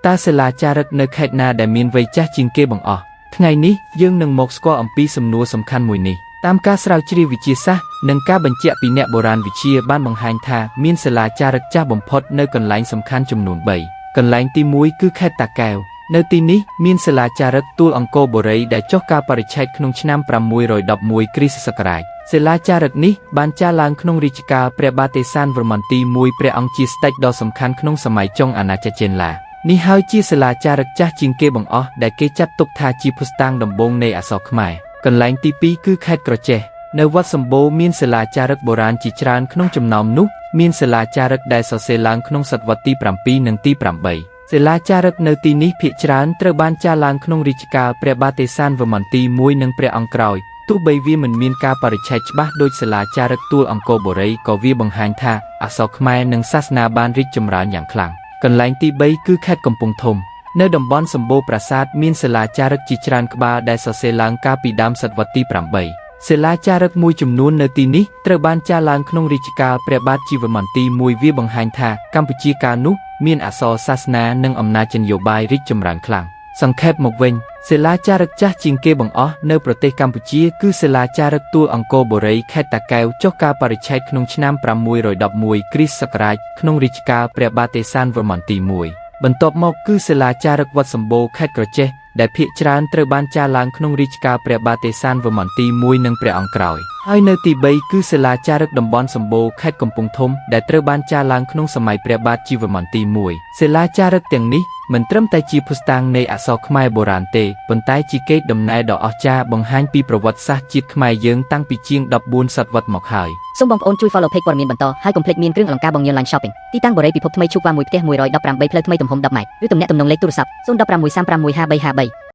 តើសិលាចារឹកនៅខេត្តណាដែលមានវ័យចាស់ជាងគេបង្អស់ថ្ងៃនេះយើងនឹងមកស្គាល់អំពីសំណួរសំខាន់មួយនេះតាមការស្រាវជ្រាវវិទ្យាសាស្ត្រនិងការបញ្ជាក់ពីអ្នកបុរាណវិទ្យាបានបង្ហាញថាមានសិលាចារឹកចាស់បំផុតនៅកន្លែងសំខាន់ចំនួន3កន្លែងទី1គឺខេត្តតាកែវនៅទីនេះមានសិលាចារឹកទួលអង្គរបុរីដែលចុះកាលបរិច្ឆេទក្នុងឆ្នាំ611គ្រិស្តសករាជសិលាចារឹកនេះបានចារឡើងក្នុងរាជកាលព្រះបាទេសានវរ្ម័នទី1ព្រះអង្គជាស្ដេចដ៏សំខាន់ក្នុងសម័យចុងអាណាចក្រចេនឡានេះហើយជាសិលាចារឹកចាស់ជាងគេបង្អស់ដែលគេចាត់ទុកថាជាភស្តុតាងដំបូងនៃអក្សរខ្មែរកន្លែងទី2គឺខេត្តក្រចេះនៅវត្តសម្បូរមានសិលាចារឹកបុរាណជាច្រើនក្នុងចំណោមនោះមានសិលាចារឹកដែលសរសេរឡើងក្នុងសតវត្សទី7និងទី8សិលាចារឹកនៅទីនេះភាគច្រើនត្រូវបានចារឡើងក្នុងរាជកាលព្រះបាទេសានវរ្ម័នទី1និងព្រះអង្គក្រោយទោះបីវាមិនមានការបរិច្ឆេទច្បាស់ដូចសិលាចារឹកទួលអង្គរបុរីក៏វាបង្ហាញថាអក្សរខ្មែរនិងសាសនាបានរីកចម្រើនយ៉ាងខ្លាំងកន្លែងទី3គឺខេត្តកំពង់ធំនៅតំបន់សម្បូរប្រាសាទមានសិលាចារឹកជាច្រើនក្បាលដែលសរសេរឡើងកាលពីដើមសតវត្សទី8សិលាចារឹកមួយចំនួននៅទីនេះត្រូវបានចារឡើងក្នុងរាជកាលព្រះបាទជីវមន្ទី1វាបង្ហាញថាកម្ពុជាកាលនោះមានអក្សរសាសនានិងអំណាចនយោបាយរីកចម្រើនខ្លាំងសង្ខេបមកវិញសិលាចារឹកចាស់ជាងគេបង្អស់នៅប្រទេសកម្ពុជាគឺសិលាចារឹកទួលអង្គរបុរីខេត្តតាកែវចុះកាលបរិច្ឆេទក្នុងឆ្នាំ611គ្រិស្តសករាជក្នុងរាជកាលព្រះបាទេសានវរ្ម័នទី1បន្ទាប់មកគឺសិលាចារឹកវត្តសម្បូរខេត្តក្រចេះដែលភាគច្រើនត្រូវបានចារឡើងក្នុងរាជកាលព្រះបាទេសានវរ្ម័នទី1និងព្រះអង្គក្រោយហើយនៅទី3គឺសិលាចារឹកតំបន់សម្បូរខេត្តកំពង់ធំដែលត្រូវបានចារឡើងក្នុងសម័យព្រះបាទជីវមន្ទី1សិលាចារឹកទាំងនេះមិនត្រឹមតែជាភស្តុតាងនៃអក្សរខ្មែរបុរាណទេប៉ុន្តែជាកេរដំណែលដ៏អស្ចារ្យបង្ហាញពីប្រវត្តិសាស្ត្រជាតិខ្មែរយើងតាំងពីជាង14សតវត្សមកហើយ សូមបងប្អូនជួយ follow page ព័ត៌មានបន្តហើយកុំភ្លេចមានគ្រឿងអលង្ការបងញឿន line shopping ទីតាំងបុរីពិភពថ្មីឈូកវ៉ាមួយផ្ទះ118ផ្លូវថ្មីទំហំ10ម៉ែត្រឬទំនាក់ទំនងលេខទូរស័ព្ទ01635155353។